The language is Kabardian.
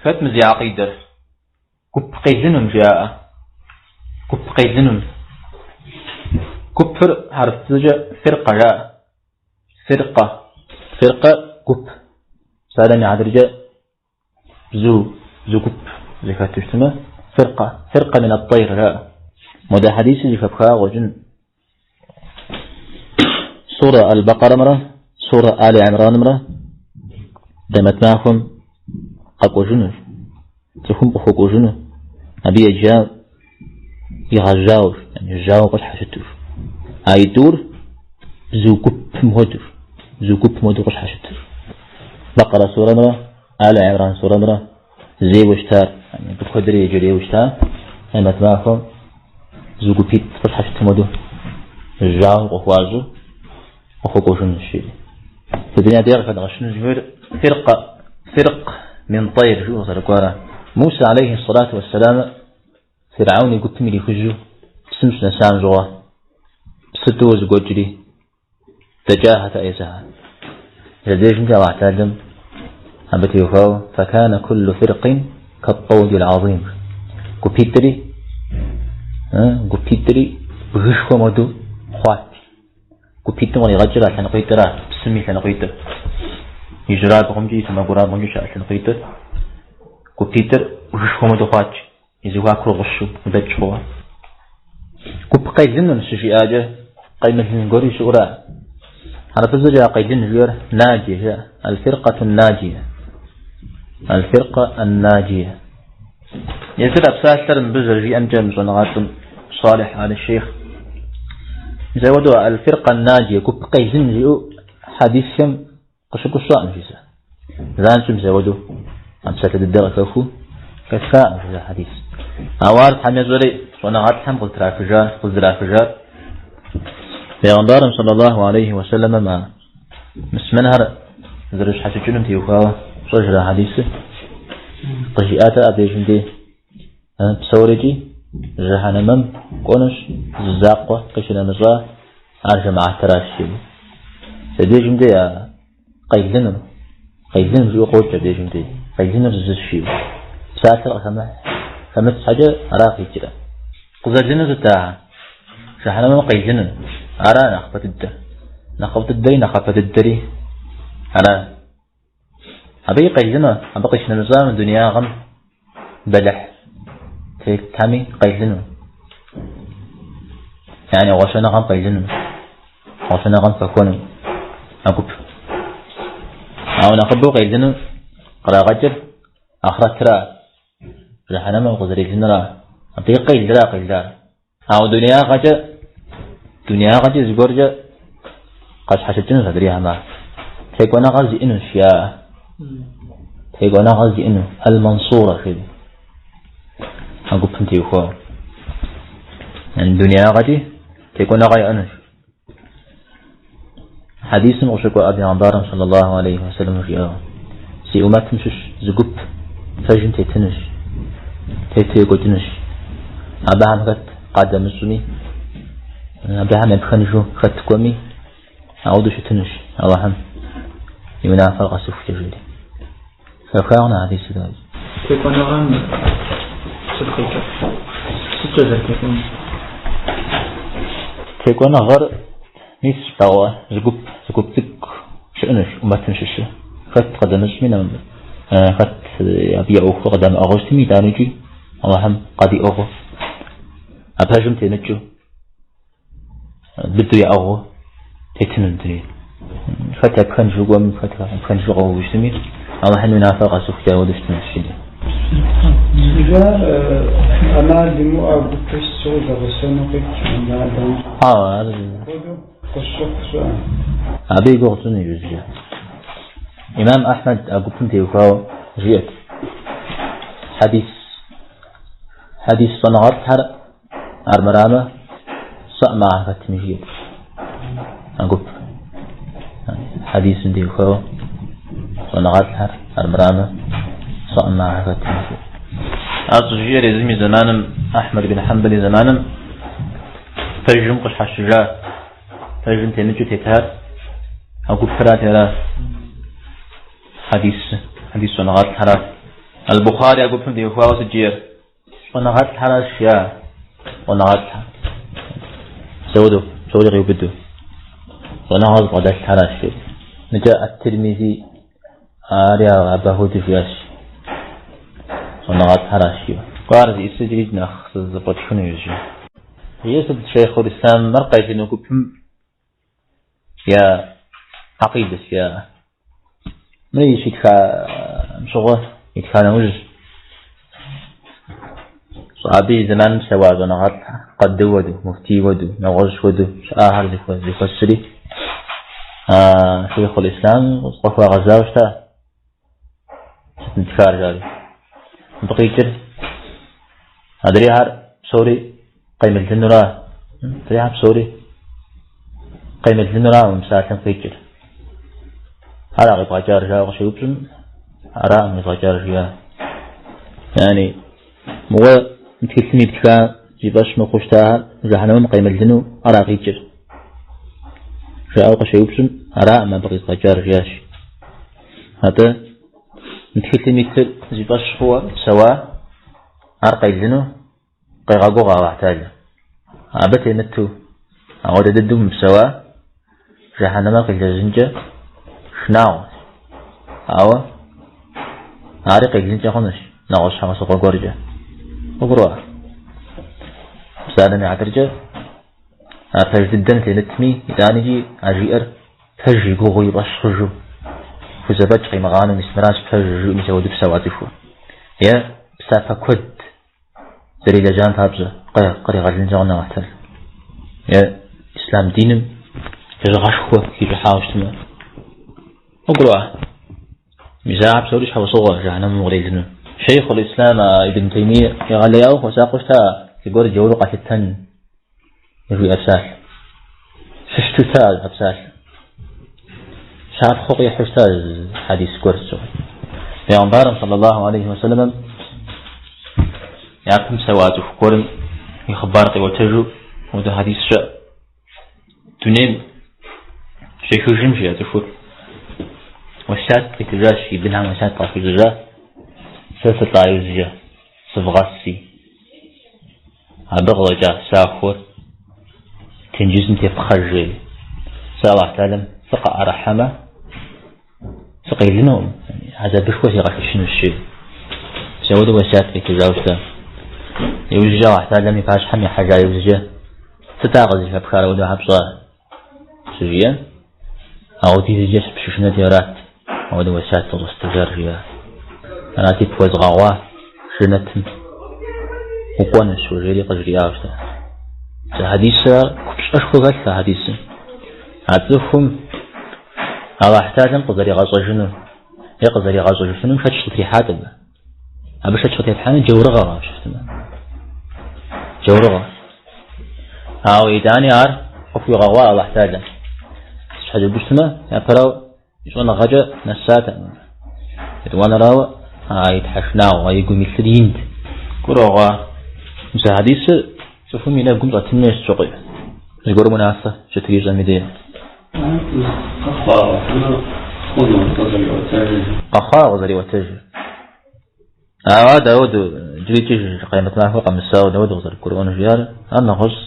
Хэт мы зи акъидэр? Гуп къелынум жаӏэ. Гуп къелынум. Гупыр хьэрыпыбзэкӏэ фиркъэ жаӏэ. Фиркъэ. Фиркъэ гуп. Псалъэм и хьэтыркӏэ бзу, бзу гуп зэхэту щытмэ, фиркъэ. Фиркъэ мин ат-тайр жаӏэ. Модэ хьэдиси зэхэпха къыщӏэкӏын. Сура Аль-Бакъарэмрэ Сура Али Имранымрэ Къемэт махуэм къэкӏуэжынущ, цӏыхум къыхуэкӏуэжыну, абы еджа игъэжьауэщ, жьауэ къыщхьэщытущ. Аитӏур бзу гупым хуэдэущ, бзу гупым хуэдэу къыщхьэщытущ. Бакъарэ сурэмрэ Али Имран сурэмрэ зейуэ щытар, абы куэдрэ еджэрейуэ щыта, Къемэт махуэм бзу гупитӏ къыщхьэщытым хуэдэу жьауэ къыхуащӏу къыхуэкӏуэжынущ. Дуней адрей къыхэдгъэщыну зыхуейр фиркъэ, фиркъ мин тӏейр жиӏэу къызэрыкӏуара. Мусэ алейхи сэлату уэсселам Фирхьэун и гупым ирихужьу псым щынэсам щыгъуэ псы тӏууэ зэгуэкӏри дэкӏахэт езыхэр. Абдежымкӏэ Аллахь Тэхьэлам абы теухуауэ факана куллу фиркъин каттаудил азим. Гупитӏри, гупитӏри бгышхуэм хуэдэу хъуат. Гупитӏым къригъэкӏыр а лъэныкъуитӏыра, псым и лъэныкъуитӏыр. Ижьырабгъумкӏи и сэмэгурабгъумкӏи щыӏэ лъэныкъуитӏыр. Гупитӏыр бгышхуэм хуэдэу хъуат. И зэхуакур гъущу удэкӏ хъууэ. Гуп къелынум щыжиӏакӏэ, къемылын гуэри щыӏура? Хьэрыпыбзэкӏэ а къелын жиӏэр наджие жаӏэ. Аль-фиркъату наджие. Аль-фиркъэ ан-наджие. Езыр а псалъэр мыбы зэрыжиӏэмкӏэ мы щӏэныгъэлӏым Салихь Аль-Шейх. Мис апхуэдэу аль-фиркъэ ан-наджие, гуп къелын жиӏэу хьэдисхэм къыщыкӏуэ щыӏэкъым, жиӏэ. Занщӏэу мис апхуэдэу а псалъэ дыдэ къыхэхуу хэтхакъым, жиӏэ хьэдис. Ауэ ар Тхьэм ещӏэри щӏэныгъэлӏхэм къызытрахыжар, къыздрахыжар. Пейгъэмбарым саллаллаху алейхи уэсэлэмым а муслъымэнхэр зэрыщхьэщыкӏынум теухуауэ пщӏэжрэ хьэдисыр къыжиӏат абдежым дей псорикӏи жыхьэнэмэм кӏуэнущ зы закъуэ къищынэмыщӏа ар жэмыхьэтыращ жиӏэу. Абдежым дей а къелынур, къелын жиӏэу къокӏ абдежым дей, къелынур зыщ жиӏэу. Псалъэр къыхэмыхь, хэмыт щхьэкӏэ ара къикӏрэ. Къызэлыну сыт ахэр? Жыхьэнэмэм къелыну, ара нэхъыбэ дыдэр. Нэхъыфӏ дыдэри нэхъапэ дыдэри ара. Абы и къелыну, абы къищынэмыщӏа мы дунеягъэм бэлыхь тетами къелыну. Яни гъуэщэныгъэм къелыну, гъуэщэныгъэм хэхуэну а гуп. Ауэ нэхъыбэу къелыну кърагъэкӏыр ахърэтра, жыхьэнэмэм къызэрелынура, абы и къелра къелар. Ауэ дунеягъэкӏэ, дунеягъэкӏэ зыгуэркӏэ къащхьэщыкӏынущ адрейхэм ар. Текӏуэныгъэ зиӏэнущ я текӏуэныгъэ зиӏэну аль-Мансура жери. А гупым теухуауэ. Дунеягъэкӏи текӏуэныгъэ иӏэнущ. Хьэдисым къыщыкӏуа Пейгъэмбарым саллаллаху алейхи уэсэлэм жиӏауэ, си ӏумэтым щыщ зы гуп пэжым тетынущ, тету екӏуэкӏынущ. Абыхэм хэт къадэмыщӏми, абыхэм я пхэнжу хэт кӏуэми, ауэдэу щытынущ Аллахьым и унафэр къэсыхукӏэ, жери. Хэхуагъ на хьэдисыр дауэ? Текӏуэныгъэм сыт къикӏыр? Сыткӏэ зэрытекӏуэнур? Текӏуэныгъэр мис лъагъуэ зы гуп, зы гуп цӏыкӏу щыӏэнущ ӏумэтым щыщу. Хэт къыдэмыщӏми, хэт абы я ӏуэхур къыдамыӏыгъыу щытми, итӏанэ икӏи Аллахьым къадиӏыгъыу, а пэжым темыкӏыу. Быдэу яӏыгъыу тетыну дунейм. Хэт я пхэнжу кӏуэми, хэт я пхэнжу къэуву щытми, Аллахьым и унафэр къэсыхукӏэ ауэдэу щытынущ жиӏэри. Иджы ӏэмал имыӏэу гупыр сыту зэгъусэну къикӏ ӏэмал. Хьэуэ, ар Апхуэдэу къыщыхъу щыӏэ. Абы и гугъу тщӏыну иужькӏэ. Имам Ахьмэд а гупым теухуауэ жиӏэт. Хьэдис, хьэдис щӏэныгъэлӏхэр Армырамэ, сщӏэкъым ахэр хэтми жиӏэт. А гуп. Хьэдисым теухуауэ щӏэныгъэлӏхэр армырамэ, сщӏэкъым ахэр хэтми жиӏэт. Ар щӏыжиӏэр езым и зэманым, Ахьмэд бин Хьэмбэл и зэманым пэжым къыщхьэщыжа, пэжым темыкӏыу тетар а гупырат ара. Хьэдис, хьэдис щӏэныгъэлӏхэрат. Аль-Бухари а гупым теухуауэ сыт жиӏэр? Щӏэныгъэлӏхэращ жиӏа, щӏэныгъэлӏхэр. Псэуду, псори къиубыду. Щӏэныгъэ зыбгъэдэлъхэращ жиӏэр. Мыдэ Ат-Тирмизи ари абы хуэдэу жиӏащ. Щӏэныгъэлӏхэращ жиӏэу. Ар зиӏысыр иджыри нэхъ зэфӏэтхыну иужькӏэ. Иджы сыт Шейхул Ислам ар къелыну гупым я акъидэщ, я мыр щитхам щыгъуэ, итха нэужь, абы и зэманым псэуа щӏэныгъэлӏ къады хуэдэу, муфтий хуэдэу, нэгъуэщӏ хуэдэу щыӏахэр зэхуэсри, Шейхул Ислам къыхуагъэзауэ щыта. Сыт мы птхар, жари. Мыбы къикӏыр адрейхэр псори къемылынура? Адрейхэр псори къемылынура мы псалъэм къикӏыр? Ара къибгъэкӏар жаӏэу къыщеупщӏым, аракъым къизгъэкӏар жиӏа. Яни, уэ мы тхылъым иптха зи фӏэщ мыхъуу щытахэр жыхьэнэмэм къемылыну ара къикӏыр? Жаӏэу къыщеупщӏым, аракъым абы къизгъэкӏар жиӏащ. Атӏэ, мы тхылъым итыр зи фӏэщ хъууэ псэуа, ар къелыну къегъэгугъэ Алыхь Тэхьэлэ. Абы темыту, ауэдэ дыдэу мыпсэуа, жыхьэнэмэр къилэжьынкӏэ шынагъуэщ. Ауэ ари къелынкӏэ хъунущ нэгъуэщӏ щхьэусыгъуэ гуэркӏэ. Къыбгурыӏуа? Псалъэм и хьэтыркӏэ, а пэж дыдэм темытми, итӏаникӏи а жиӏэр пэж и гугъэу и фӏэщ хъужу, хузэфӏэкӏ къимыгъанэу, мис мыращ пэж жиӏэу мис ауэдэу псэуа цӏыхур. Е псапэ куэд зэрилэжьам папщӏэ къригъэлынкӏэ хъуну Алыхь Тэхьэлэм. Е ислъам диным лэжьыгъэшхуэ хищӏыхьауэ щытмэ. Къыбгурыӏуа? Мис ахэр псори щхьэусыгъуэ жыхьэнэмэм кърелыну. Шейхул Ислъам Ибн Теймие егъэлеяуэ хуэсакъыу щыта зыгуэр джауру къэлъытэн жиӏэ псалъэ. Щыщту щыта а псалъэ. Щапхъэу къихьу щыта хьэдис гуэр щыгъуи. Пейгъэмбарым саллаллаху алейхи уэсэлэмым япэм псэуа цӏыху гуэрым и хъыбар къиӏуэтэжу апхуэдэ хьэдис щыӏэ. Дунейм щехыжым жиӏэ цӏыхур. Уэсят къитыжащ, и бынхэм уэсят къахуищӏыжа. Сэ сылӏа иужькӏэ сывгъэси. Абы къыщӏэкӏа сахуэр тенджызым тефпхъэж жери. Сэ Аллахь Тэхьэлэм сыкъыӏэрыхьэмэ, сыкъелынукъым, хьэзабышхуэ сигъэшэчынущ, жери. Мис ауэдэу уэсят къитыжауэ щыта. Иужькӏэ Аллахь Тэхьэлэм и пащхьэм ихьэжа иужькӏэ, сыт ар къызыхэпхар ауэдэу щхьэ пщӏа? Щыжиӏэм, ауэдизкӏэ сыпщышынэти арат, ауэдэ уэсят къыщӏэстыжар, жиӏа. Арати, пхуэзгъэгъуа жэнэтым укӏуэнущ, жери къыжриӏауэ щыта. А хьэдисыр ар купщӏэшхуэ хэлъ а хьэдисым. А цӏыхум Аллахь Тэхьэлэм къызэригъэщӏэжынур е къызэригъэщӏэжыфынум шэч къытрихьат абы. Абы шэч къытепхьэну джаурыгъэ къапщытмэ. Джаурыгъэ. Ауэ итӏани ар къыхуигъэгъуа Аллахь Тэхьэлэм. Щхьэкӏэ жыпӏэмэ, япэрауэ и щӏэныгъэкӏэ нэсатэкъым. Етӏуанэрауэ, а и тхьэшынагъуэ, и гум илъыр инт. Гурыӏуэгъуа? Мис а хьэдисыр цӏыхум и нэгум щӏэтын хуейщ щыкъуи. Зыгуэрым унафэ щытрищӏэм и деж. Къэхъуауэ, хьэмэ хъуну къызэриӏуэтэжыр? Къэхъуауэ къызэриӏуэтэжыр. Ауэ дауэду, иджыри икӏи къемэт махуэр къэмысауэ дауэду къызэрыбгурыӏуэну жиӏар, ар нэгъуэщӏ.